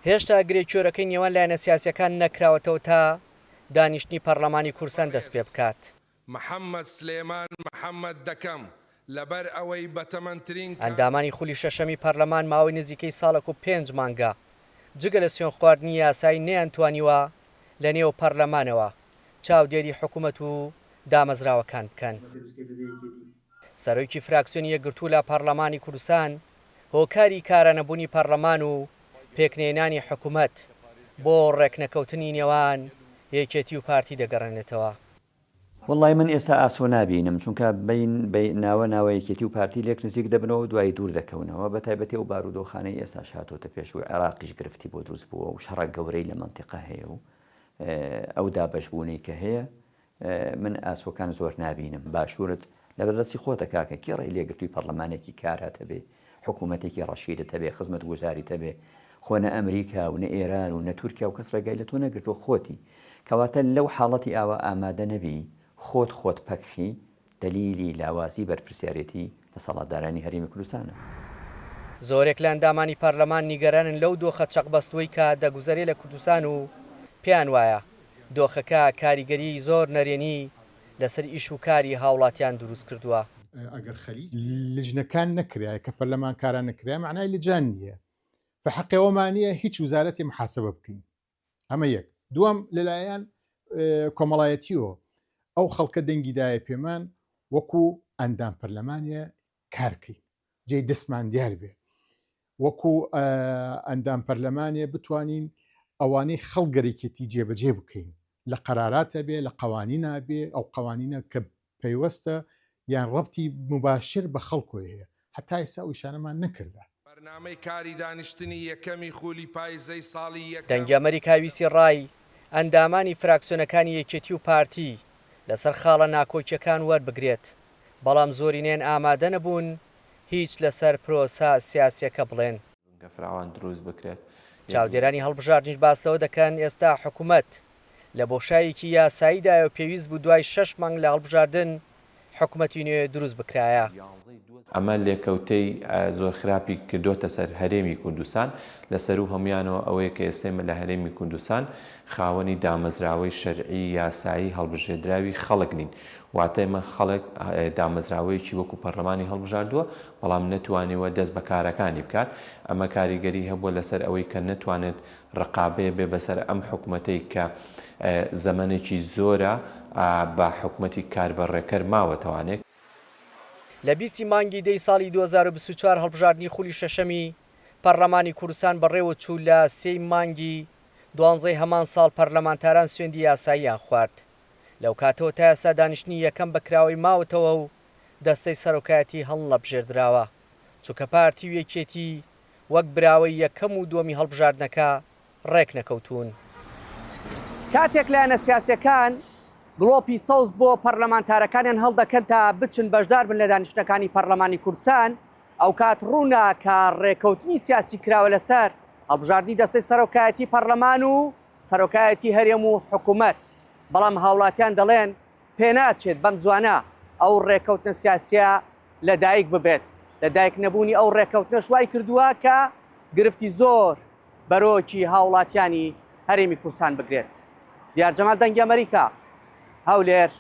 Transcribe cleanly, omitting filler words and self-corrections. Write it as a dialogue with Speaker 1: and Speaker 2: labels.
Speaker 1: هێشتا گرێ کوێرەکەی نێوان لایەنە سیاسییەکان نەکراوەتەوە تا دانیشتنی پەرلەمانی کوردستان دەست
Speaker 2: بەڕێز
Speaker 1: پێبکات.
Speaker 2: محەممەد سلێمان محەممەد دەکەم، لەبەر ئەوەی بەتەمەنترین کاندیدم.
Speaker 1: ئەندامانی خولی شەشەمی پەرلەمان ماوەی نزیکەی ساڵێک و پێنج مانگە جگە لە سوێندخواردنی یاسایی نەیانتوانیوە لەنێو پەرلەمانەوە چاودێری حکومەت و دامەزراوەکان بکەن. سەرۆکی فراکسیۆنی یەکگرتوو لە پەرلەمانی کوردستان هۆکاری کارانەبوونی پەرلەمان و پێکنەهێنانی حکومەت بۆ ڕێکنەکەوتنی نێوان یەکێتی و پارتی دەگەڕێنێتەوە.
Speaker 3: وەڵای من ئێستا ئاسۆ نابینم چونکە بین بە ناوە ناوە یەکێتی و پارتی لێک نزیک دەبنەوە و دوایی دوور دەکەونەوە بە تایبەتی ئەو بارودۆخانەی ئێستاش هاتۆتە پێش و عێراقیش گرفتی بۆ دروست بووە و شەڕە گەورەی لە مەنتیقە هەیە و ئەو دابەشبوونەی کە هەیە من ئاسۆکان زۆر نابینم باشوورت لەبەر دەستی خۆتە کاکە کێ ڕێی لێگرتووی پەڕلەمانێکی کارات هەبێ حکوومەتێکی ڕەشیدت هەبێ خزمەتگوزاریت هەبێ خۆ نە ئەمریکا و نە ئێران و نە تورکیا و کەس ڕێگای لە تۆ نەگرتووە خۆتی کەواتە لەو حاڵەتی ئاوا ئامادە نەبی خۆت خۆت پەکخی دەلیلی لاوازی بەرپرسیارێتی دەسەڵاتدارانی هەرێمی کوردستانە.
Speaker 1: زۆرێک لە ئەندامانی پەرلەمان نیگەرانن لەو دۆخە چەقبەستووەی کە دەگوزەرێ لە کوردستان و پێیان وایە دۆخەکە کاریگەریی زۆر نەرێنی لەسەر ئیش و کاری هاوڵاتیان دروست کردووە.
Speaker 4: لجنەکان نەکرایە کە پەرلەمانکاران نەکرایە مەعنای لجان نییە فحەقی ئەوەمان نییە هیچ وزارەتی محاسبە بکەین ئەمە یەک دووەم لەلایەن کۆمەڵایەتیەوە ئەو خەڵکە دەنگی دایە پێمان وەکو ئەندام پەرلەمانە کارکەین جێی دەستمان دیار بێ وەکو ئەندام پەرلەمانێ بتوانین ئەوانەی خەڵک گەرەکێتی جێبەجێ بکەین لە قەراراتە بێ لە قەوانینا بێ ئەو قەوانینە کە پەیوەستە یان ڕەبتی موباشر بە خەڵکۆی هەیە هەتا ئێستا ئەو ئیشانەمان نەکردە.
Speaker 2: بەرنامەی کاری دانیشتنی یەکەمی خولی پایزەی ساڵی یەکەم.
Speaker 1: دەنگی ئەمەریکا ویستی ڕای ئەندامانی فراکسیۆنەکانی یەکێتی و پارتی لەسەر خاڵە ناکۆکییەکان وەربگرێت، بەڵام زۆرینەیان ئامادەنەبوون هیچ لەسەر پرۆسە سیاسییەکە بڵێن.
Speaker 5: بنکە فراوان دروست بکرێت.
Speaker 1: چاودێرانی هەڵبژاردنیش باس لەوە دەکەن، ئێستا حکومەت لە بۆشایەکی یاساییدایە و پێویست بوو دوای شەش مانگ لە هەڵبژاردن حکومەتی نوێ دروست بکرایە.
Speaker 5: ئەمە لێکەوتەی زۆر خراپی کردۆتە سەر هەرێمی کوردستان، لە سەروو هەموویانەوە ئەوەیە کە ئێستا ئێمە لە هەرێمی کوردستان خاوەنی دامەزراوەی شەرعی یاسایی هەڵبژێردراوی خەڵک نین. واتە ئێمە خەڵک دامەزراوەیەکی وەکو پەرلەمانی هەڵبژاردووە، بەڵام نەتوانیوە دەست بە کارەکانی بکات. ئەمە کاریگەری هەبووە لەسەر ئەوەی کە نەتوانێت ڕقابەیە بێ بەسەر ئەم حکومەتەی کە زەمەنێکی زۆرە بە حکومەتی کاربەڕێکەر ماوەتەوانێ.
Speaker 1: لە بیستی مانگی دەی ساڵی 2024 هەڵبژاردنی خولی شەشەمی پەرلەمانی کوردستان بەڕێوەچوو، لە سێی مانگی دوانزەی هەمان ساڵ پەرلەمانتاران سوێندی یاساییان خوارد. لەو کاتەوە تا ئێستا دانیشتنی یەکەم بە کراوەی ماوەتەوە و دەستەی سەرۆکایەتی هەڵنەبژێردراوە، چونکە پارتی و یەکێتی وەک براوەی یەکەم و دووەمی هەڵبژاردنەکە ڕێکنەکەوتوون. کاتێک لایەنە سیاسییەکان گڵۆپی سەوز بۆ پەرلەمانتارەکانیان هەڵدەکەن تا بچن بەشدار بن لە دانیشتنەکانی پەرلەمانی کوردستان، ئەوکات ڕوونە کە ڕێکەوتنی سیاسی کراوە لەسەر هەڵبژاردنی دەستەی سەرۆکایەتی پەرلەمان و سەرۆکایەتی هەرێم و حکومەت، بەڵام هاوڵاتیان دەڵێن پێناچێت بەم زوانە ئەو ڕێکەوتنە سیاسیە لەدایک ببێت، لەدایک نەبوونی ئەو ڕێکەوتنەش وای کردووە کە گرفتی زۆر بەرۆکی هاوڵاتیانی هەرێمی کوردستان بگرێت. دیار جەمال دەنگی ئەمەریکا، هەولێر.